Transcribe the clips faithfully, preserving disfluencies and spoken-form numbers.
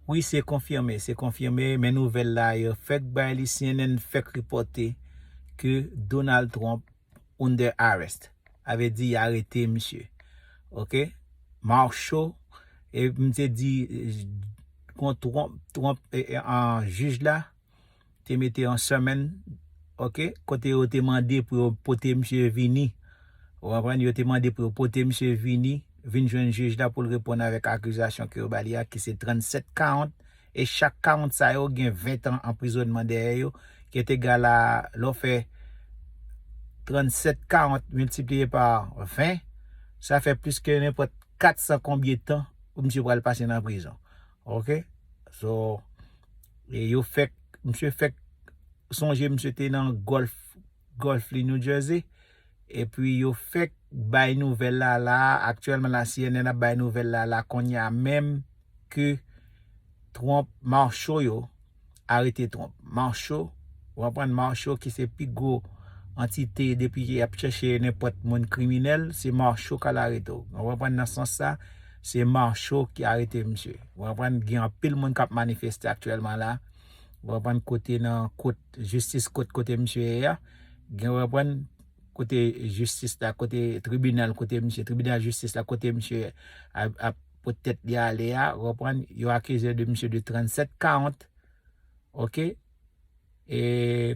Wi, se konfime, se konfime, men nouvèl la yo fèk bay li, C N N fèk repòte ke Donald Trump under arrest. Sa vle di y arete misye. Oke? Marshall, e m te di, kon Trump, Trump, e, e, an jij la, te mete yon sèmèn, oke, kote yo te mande pou yo pote misye vini. Ou konprann? Yo te mande pou yo pote misye vini, vin jwenn jij la pou l reponn avèk akizasyon ke yo ba li a, ki se trannsèt kawont, e chak kawont sa yo gen ven tan anprizònman dèyè yo, ki te egal a, lè w fè trannsèt kawont miltipliye pa ven, sa fè plis ke nenpòt kat san konbyen tan misye pral pase nan prizon. Oke? So, e yo fèk, misye fèk sonje misye te nan Gulf, Gulf li, New Jersey. Epi yo fèk bay nouvèl la la, aktyèlman la, C N N ap bay nouvèl la la, kounye a menm ke Trump, Marshall yo arete Trump. Marshall, ou konprann, Marshall ki se pi gwo antite depi y ap chèche nenpòt moun kriminèl, se Marshall k al arete w. Ou konprann, nan sans sa, se Marshall ki arete misye. Ou konprann, gen anpil moun k ap manifeste aktyèlman la. Ou konprann, kote nan kot jistis, kot, kote misye ye a. Gen, ou konprann, kote jistis la, kote tribinal, kote misye, tribinal jistis la, kote misye ap, ap pot tèt li ale a, ou konprann, yo akize de misye de trannsèt kawont, oke? E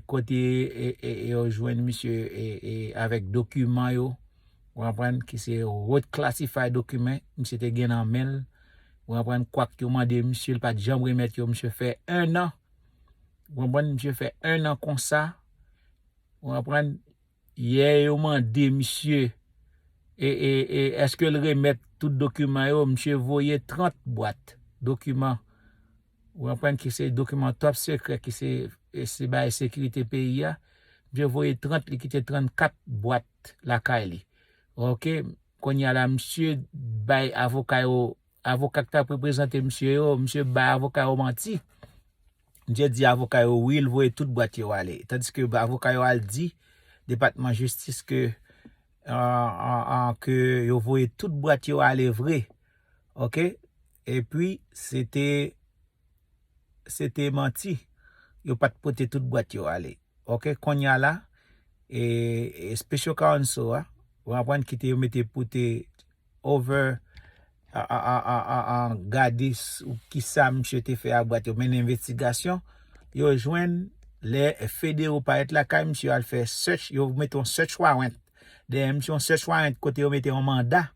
kote, e, e, e yo jwenn misye, e, e, avèk dokiman yo, ou konprann, ki se haute classified document, misye te gen nan men l, ou konprann, kwak yo mande misye, l pa t janm remèt yo, misye fè en an, ou konprann, misye fè en an konsa, ou konprann, yè yo mande misye, e, e, e, èske l remèt tout dokiman yo, misye voye trant bwat dokiman, ou konprann, ki se dokiman top sekrè, ki se, e, se bay sekirite peyi a. Misye voye trant, li kite trannkat bwat lakay li. Oke, kounye a la, misye bay avoka yo, avoka k t ap reprezante misye yo, misye bay avoka yo manti. Misye di avoka yo, wi, l voye tout bwat yo ale. Tandiske avoka yo al di Depatman Jistis ke, an, an, an, ke yo voye tout bwat yo ale vre. Oke? Epi, se te, se te manti. Yo pa t pote tout bwat yo ale. Oke, kounye a la, e, e special counsel a, ou konprann, ki te yo mete pou te over, a, a, a, a, a, a, gade s-, ou kisa misye te fè a bwat yo, mennen envestigasyon, yo jwenn lè federal parèt lakay misye, al fè search, yo mete yon search warrant dèyè misye, yon search warrant kote yo mete yon manda,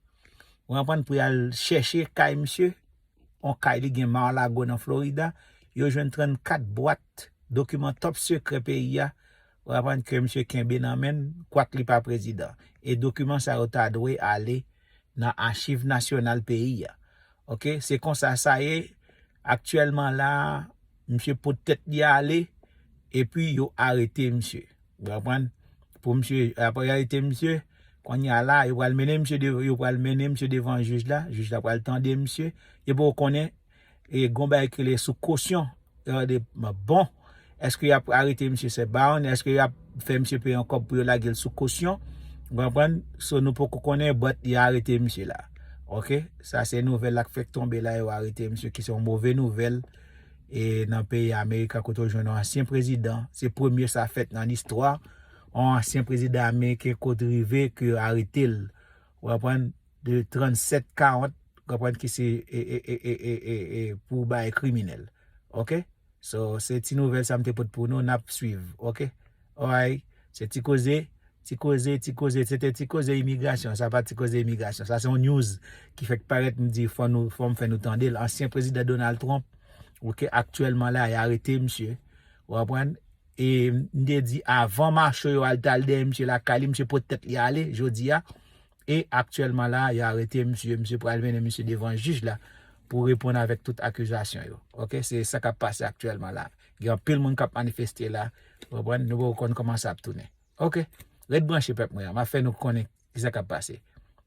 ou konprann, pou y al chèche kay misye, yon kay li gen Mar-a-Lago nan Florida, yo jwenn trannkat bwat dokiman top sekrè peyi a, ou aprann ke misye kenbe nan men l, kwak li pa prezidan. E dokiman sa yo ta dwe ale nan Achiv Nasyonal peyi a. Oke, se konsa sa ye. Aktyèlman la, misye pot tèt li ale, epi yo arete misye. Ou aprann? Pou misye, apre yo arete misye, kounye a la, yo pral mennen misye de-, yo pral mennen misye devan jij la, jij la pral tande misye. Yo poko konnen, e gon bagay ki rele sou kosyon. Yo de, bon, èske y ap arete misye Sèbaon? Èske y ap fè misye peye yon kòb pou yo lage l sou kosyon? Ou konprann? So, nou poko konnen, but y arete misye la. Oke? Sa se nouvèl la k fèk tonbe la, yo arete misye, ki se yon move nouvèl. E nan peyi Amerika, kote w jwenn yon ansyen prezidan, se premye sa fèt nan listwa, yon ansyen prezidan ameriken kote rive ke yo arete l. Ou aprann? De trannsèt kawont, ou konprann, ki se, e, e, pou bagay kriminèl. Oke? So, se ti nouvèl sa m te pote pou nou, n ap swiv. Oke? Alright. Se ti koze, ti koze, ti koze. Se te ti koze imigrasyon. Sa pa ti koze imigrasyon. Sa se yon news ki fèk parèt, m di, fò nou, fò m fè nou tande l. Ansyen prezidan Donald Trump, oke, aktyèlman la, y arete misye. Ou aprann? E m te di avan macho yo al, t al dèyè misye lakay li, misye pot tèt li ale, jodi a. E aktyèlman la, yo arete misye, misye pral mennen misye devan jij la pou reponn avèk tout akizasyon yo. Oke, se sa k ap pase aktyèlman la. Gen anpil moun k ap manifeste la, ou konprann, nou poko konn kòman sa ap tounen. Oke, ret branche pèp mwen an, m ap fè nou konnen kisa k ap pase.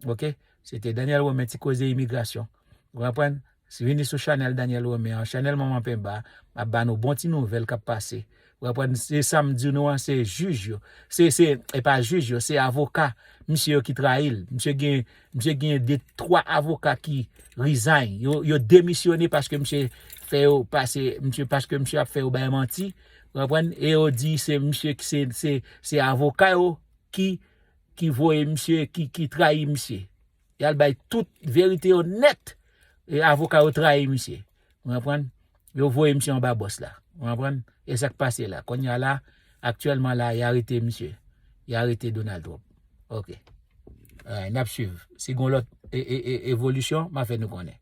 Oke, se te Daniel Romain, ti koze imigrasyon. Ou konprann? Si vini sou chanèl Daniel Romain an, chanèl Manman Penba, m ap ba nou bon ti nouvèl k ap pase. Ou konprann? Se sa m di nou an, se jij yo. Se, se, e pa jij yo, se avoka misye yo ki trayi l. Misye gen, misye gen de, twa avoka ki resign. Yo, yo demisyone paske misye fè yo pase misye, paske misye ap fè yo bay manti, ou konprann? E yo di se misye ki se, se, se avoka yo ki, ki voye misye, ki, ki trayi misye. Y al bay tout verite yo nèt. E avoka yo trayi misye. Ou konprann? Yo voye misye anba bòs la. Ou konprann? E sa k pase la. Kounye a la, aktyèlman la, y arete misye. Y arete Donald Trump. Ok. Alright, n ap swiv. Si gon lòt e, e, e, evolisyon, m a fè nou konnen.